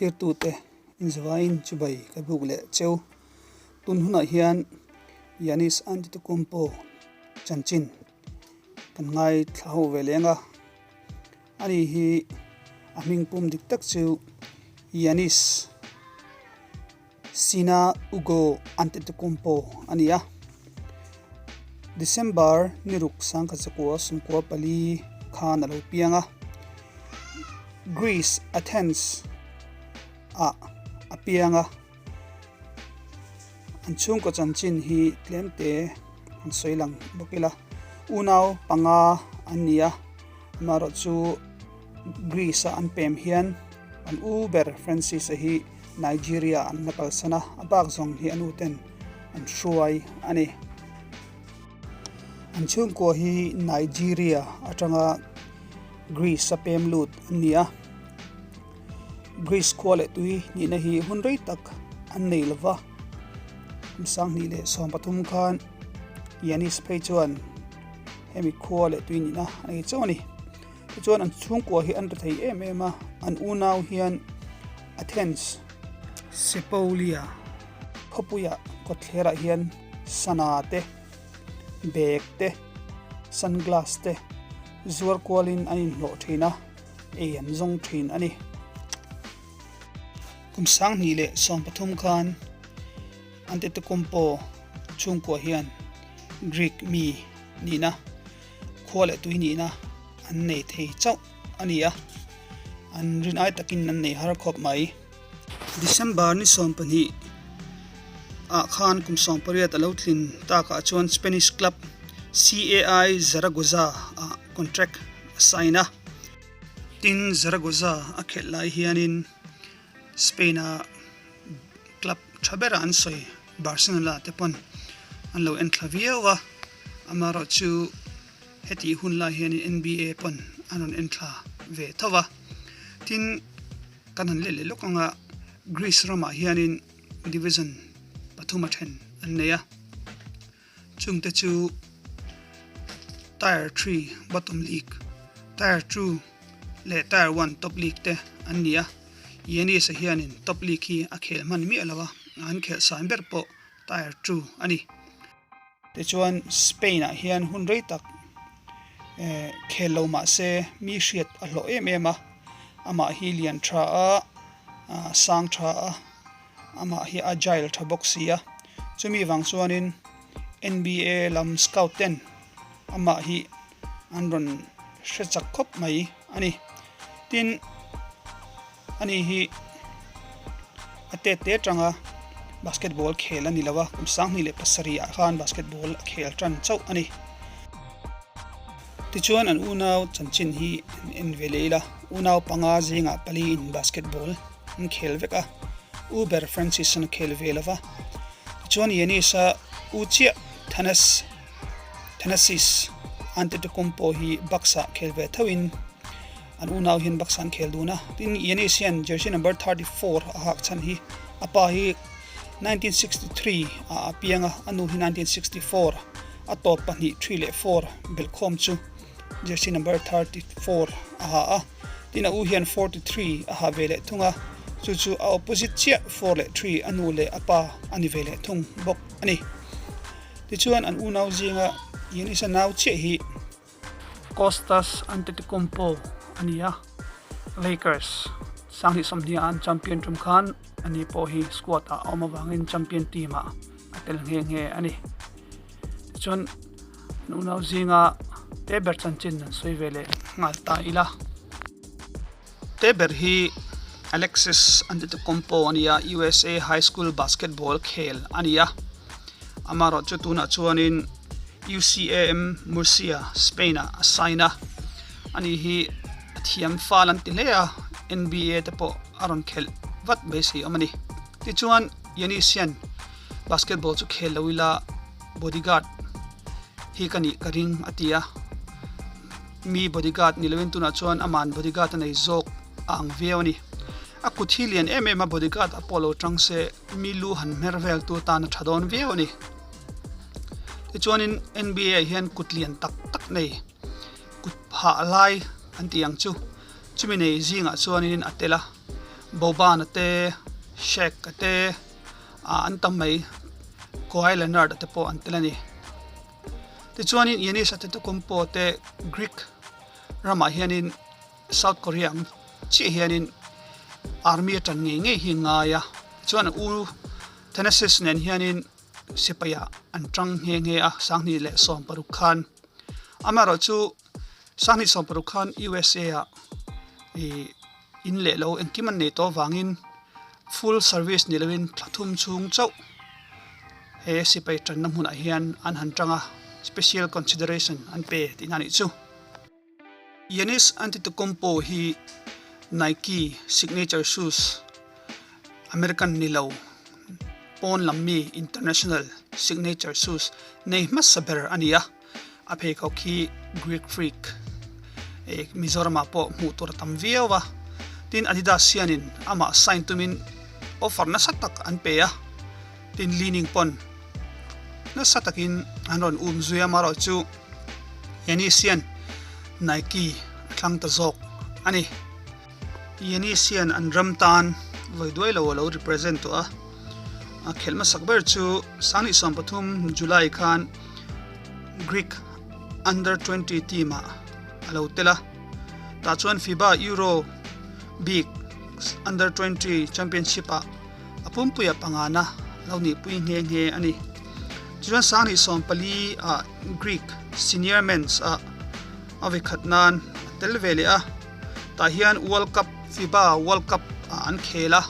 Thlirtute inzavain chibai ka buk leh cheu. Tun hunah hian Giannis Antetokounmpo chanchin kan ngaithla ho ve leng a. Ani hi a hming pum dik tak chu Giannis Sina Ugo Antetokounmpo a ni a. December ni ruk sangkhat zakua sumkua pali khan a lo piang a. Greece Athens ah a piang a. An chhungkaw chanchin hi tlem te an sawi lang bawk ila. Unau panga an ni a, amaherawh chu Greece a an pem hian an u ber Francis a hi Nigeria an la kalsan a, a bak zawng hi a nu ten an hruai a ni. An chhungkua hi Nigeria atanga Greece a pem lut an ni a. Greece khua leh tui nihna hi hun rei tak an nei lo va. Kum 2013 khan Giannis phei chuan hemi khua leh tui nihna a nei chauh a ni. Tichuan an chhungkua hi an ri thei em em a, an unau hian Athens, Sepolia khawpuia kawtthlerah hian sana te, bag te, sunglass te zuar kualin an inhlawh thin a, ei an zawng thin a ni. Kum 2013 khan Antetokounmpo chhungkua hian Greek mi nihna, khua leh tui nihna an nei thei chauh a ni a, an rin ai takin an nei har khawp mai. December ni 20 ah khan kum 18 a lo tlin takah chuan Spanish club CAI Zaragoza ah contract a sign a. Tin, Zaragoza a khelh lai hianin Spain-a club tha bera an sawi Barcelona te pawn an lo en thla viau a, amaherawhchu hetih hun lai hianin NBA pawn an rawn en thla ve tho va. Tin, kan han let leh lawk anga Greece ramah hianin division pathum a then an nei a, chungte chu Tier 3 bottom league, Tier 2 leh Tier 1 top league te an ni a. Giannis-a hianin top league hi a khel hman miah lo a, an khelh san ber pawh Tier 2 a ni. Tichuan Spain-ah hian hun rei tak khel lo mah se mi hriat a hlawh em em a, amah hi lian tha a, sang tha a, amah hi agile tha bawk si a, chumi vang chuanin NBA lam scout ten amah hi an rawn hre chak khawp mai a ni. Tin, ani hi a tet te atanga basketball khel a ni lo a, kum 2007 ah khan basketball a khel tan chauh a ni. Tichuan an unau chanchin hi an en ve leh ila, unau panga zingah pali in basketball an khel vek a, U ber Francis an khel ve lo va. Tichuan Giannis-a u chiah Thanas Thanasis Antetokounmpo hi Bucks ah khel ve thoin An unau hian baksa an khel dun a, tin Giannis hian jersey number 34 a hak chhan hi a pa hi 1963 ah a piang a, a nu hi 1964 a tawp pahnih three leh four belhkhawm chu jersey number 34 a ha a, tin a u hian 43 a ha ve leh thung a, chu chu a opposite chiah four leh three a nu leh a pa a ni ve leh thung bawk a ni. Tichuan an unau zinga Giannis-a nau chiah hi. Kostas Antetokounmpo a ni a, Lakers 2020 a an champion tum khan ani pawh hi squad ah a awm avangin champion team ah a tel nghe nghe a ni. Tichuan an unau zinga te ber chanchin an sawi ve leh nghal ta ila. Te ber hi Alexis Antetokounmpo a ni a, USA High School basketball khel a ni a. Amaherawhchu tunah chuanin UCAM Murcia, Spain ah a sign a. Ani hi a thiam fal an ti hle a, NBA te pawh a rawn khelh vat beisei awm a ni. Tichuan Giannis hian basketball chu khel lo ila bodyguard hi ka nih ka ring a ti a. Mi bodyguard ni loin tunah chuan aman bodyguard a nei zawk a ang viau a ni. A kut hi lian em em a bodyguard a pawh lo tang se mi lu han hmer vel tu tan a tha dawn viau a ni. Tichuanin NBA ah hian kut lian tak tak nei kut phah lai an tih ang chu chumi nei zingah chuanin a tel a. Boban-a te, Shaq-a te, ah an tam mai. Kawhi Leonard-a te pawh an tel a ni. Tichuanin Giannis Antetokounmpo te Greek ramah hianin South Korea ang chiah hianin army a tan ngei ngei hi a ngai a. Tichuan a u Thanasis nen hianin sipai ah an tang nghe nghe a 2016 khan. Amaherawhchu 2016 khan USA ah ih in leh lo engkim an nei tawh avangin full service ni loin thla thum chhung chauh he sipai tanna hmunah hian an han tang a special consideration an pe tihna a nih chu. Giannis Antetokounmpo hi Nike signature shoes American ni lo pawn lam mi international signature shoes nei hmasa ber a ni a. A pheikhawk hi Greek Freak eh Mizoramah pawh hmuh tur a tam viau a, tin Adidas hianin amah sign tumin offer nasa tak an pe a, tin Li-Ning pawn nasa takin an rawn um zui a, amaherawh chu Giannis hian Nike a thlang ta zawk a ni. Giannis hian an ram tan vawi duai lo a lo represent tawh a, a khelh hmasak ber chu 2013 July khan Greek Under 20 team ah a lo tel a, tah chuan FIBA Euro bik Under 20 Championship ah a pumpuia pangana lo nihpui nghe nghe a ni. Tichuan 2014 ah Greek Senior Men's ah a vekhat nan a tel ve leh a, tah hian World Cup FIBA World Cup ah an khel a,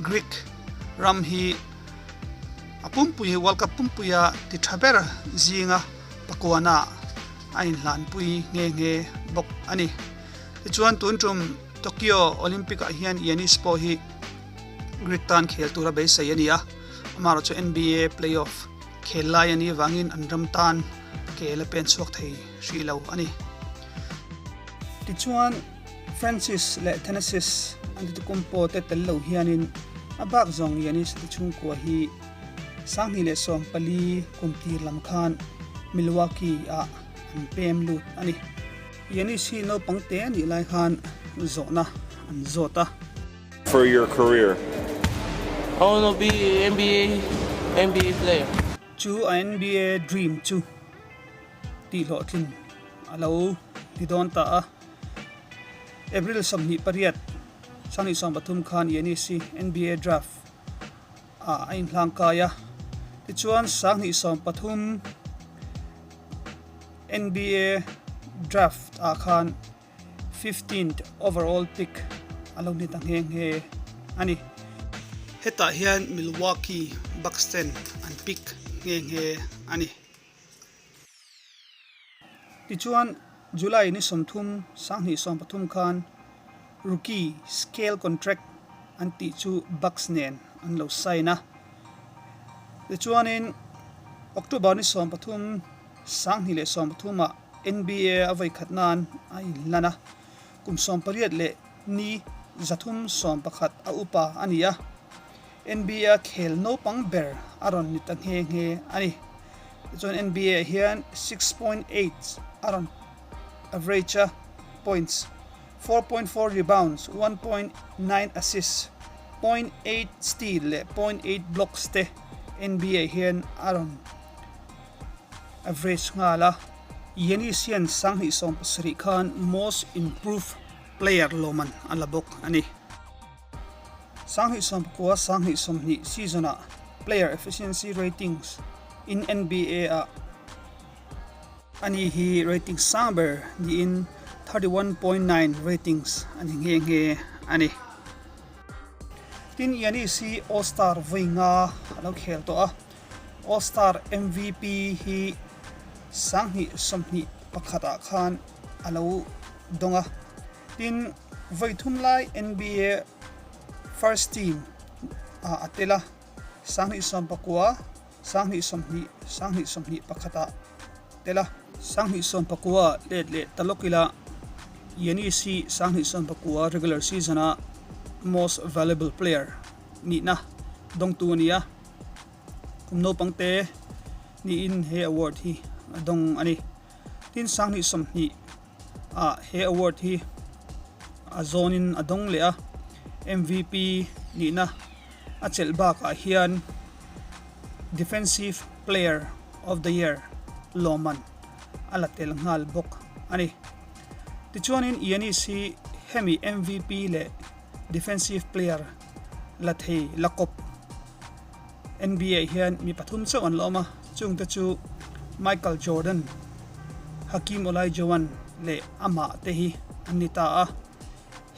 Greek ram hi a pumpui hi World Cup pumpuia ti tha ber zinga pakuana a inhlanpui nghe nghe bawk a ni. Tichuan tun tum Tokyo Olympic ah hian Giannis pawh hi Greek tan khel tura beisei a ni a, amaherawhchu NBA playoff khel lai a nih avangin an ram tan kel a pen chhuak thei hrih lo a ni. Tichuan Francis leh Thanasis Antetokounmpo te tel lo hianin a bak zawng Giannis te chhungkua hi 2014 kum tir lam khan Milwaukee ah an pem lut a ni. Giannis hi naupang te a nih lai khan zawhna an zawt a. For your career? I wanna be NBA NBA player. Chu a NBA dream chu tihhlawhtlin a lo ti dawn ta a. April 28, 2023 khan Giannis hi NBA draft ah a inhlang kai a. Tichuan 2023 NBA draft ah khan fifteenth overall pick a lo ni ta nghe nghe a ni. Hetah hian Milwaukee Bucks ten an pick nghe nghe a ni. Tichuan, July ni 30, 2023 khan rookie scale contract an tih chu Bucks nen an lo sign a. Tichuanin, October ni 13, 2013 ah NBA a vawi khat nan a inlan a, kum 18 leh ni 311 a upa a ni a. NBA a khel naupang ber a rawn ni ta nghe nghe a ni. Tichuan NBA ah hian 6.8 a rawn average a, points, 4.4 rebounds, 1.9 assists, 0.8 steal leh 0.8 blocks te NBA ah hian a rawn average nghal a. Giannis hian 2017 khan Most Improved Player lawmman a la bawk a ni. 2019 20 season-ah player efficiency ratings in NBA ah ani hi rating sang ber niin 31.9 ratings a ni nghe nghe a ni. Tin, Giannis hi All-Star vawi nga a lo khel tawh a, All-Star MVP hi 2021 ah khan a lo dawng a. Tin, vawi thum lai NBA First Team ah a tel a, 2019, 2020, 2021 ah tel a. 2019 let leh ta lawk ila, Giannis hi 2019 regular season a Most Valuable Player nihna dawngtu a ni a, kum naupang te niin he award hi a dawng a ni. Tin, 2020 ah he award hi a zawnin a dawng leh a. MVP nihna a chelh bakah hian Defensive Player of the Year lawmman a la tel nghal bawk a ni. Tichuanin Giannis hi hemi MVP leh Defensive Player la thei la kawp NBA hian mi pathum chauh an la awm a, chungte chu Michael Jordan, Hakeem Olajuwon leh amah te hi an ni ta a.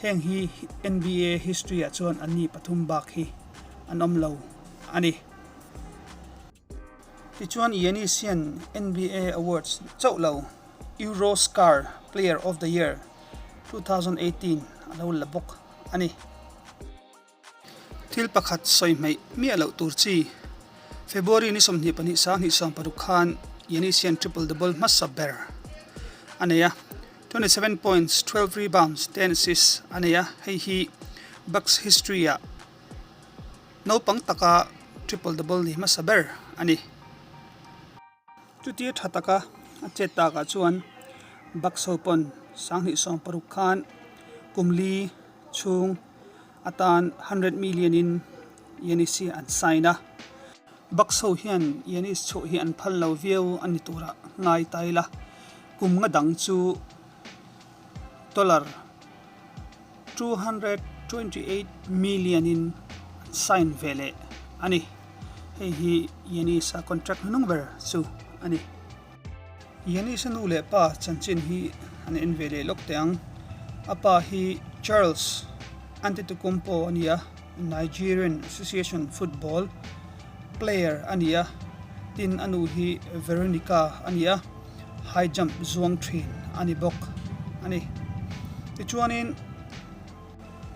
Heng hi NBA history ah chuan anni pathum bak hi an awm lo a ni. Tichuan Giannis hian NBA Awards chauh lo Euroscar Player of the Year 2018 a lo la bawk a ni. Thil pakhat sawi hmeih miah loh tur chi. February ni 22 26 khan Giannis hian triple double hmasa ber a nei a, 27 points, 12 rebounds, 10 assists a nei a, hei hi Bucks history ah naupang taka triple double ni hmasa ber a ni. Chutia tha taka a chet takah chuan Bucks ho pawn 2016 khan kum li chhung atan 100 million in Giannis hi an sign a. Bucks ho hian Giannis chhuah hi an phal lo viau a ni turah ngai ta ila, kum nga dang chu dollar 228 million in an sign ve leh a ni. Hei hi Giannis-a contract hnuhnung ber chu a ni. Giannis-a nu leh pa chanchin hi an en ve leh lawk teh ang. A pa hi Charles Antetokounmpo a ni a, Nigerian Association football player a ni a, tin a nu hi Veronica a ni a. High jump zuang thin a ni bawk a ni. Tichuanin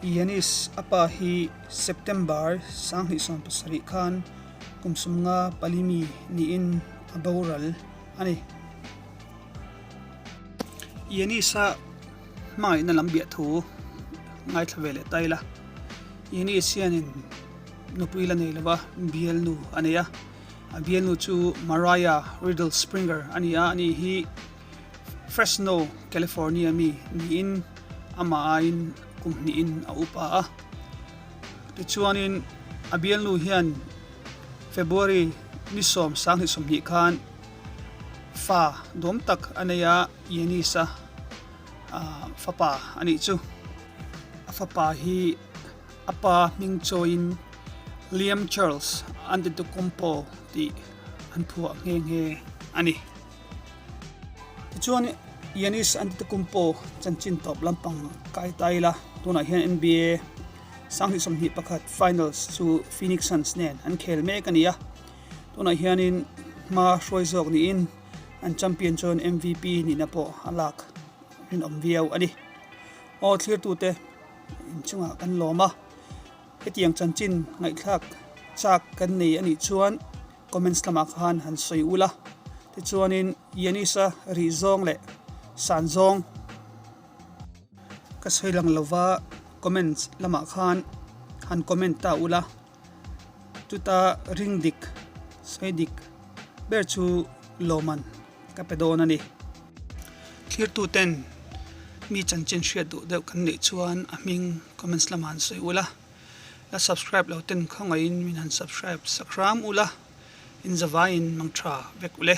Giannis a pa hi September 2017 khan kum 54 mi niin a boral a ni. Giannis a hmangaihna lam biah thu ngaithla ve leh ta ila. Giannis hianin nupui la nei lova bialnu a nei a. A bialnu chu Mariah Riddle Springer a ni a, ani hi Fresno, California mi niin amah aiin kum hnihin a upa a. Tichuanin a bialnu hian February ni 10, 2020 khan fa dawm tak a nei a, Yanis-a fapa a nih chu. A fapa hi A pa hming chawiin Liam Charles Antetokounmpo tih an phuah nghe nghe a ni. Tichuan Giannis Antetokounmpo chanchin tawp lampang kai ta ila, tunah hian NBA 2021 Finals chu Phoenix Suns nen an khel mek a ni a. Tunah hianin hma hruai zawk niin an champion chuan MVP nihna pawh a lak rinawm viau a ni. Aw thlirtute. Inchungah kan lawm a, hetiang chanchin ngaihthlak chak kan nei a nih chuan comments lamah khan han sawi ul a, tichuanin Giannis-a rih zawng leh san zawng ka sawi lang lova comments lamah khan han comment ta ul a, chuta ring dik sawi dik ber chu lawman ka pe dawn a ni. Thirtuten mi chanchin hriat duh deuh kan neih chuan a hming comments lamah han sawi ula, la subscribe lo ten khawngaihin min han subscribe sak hram ula, in zavaiin mang tha vek ule.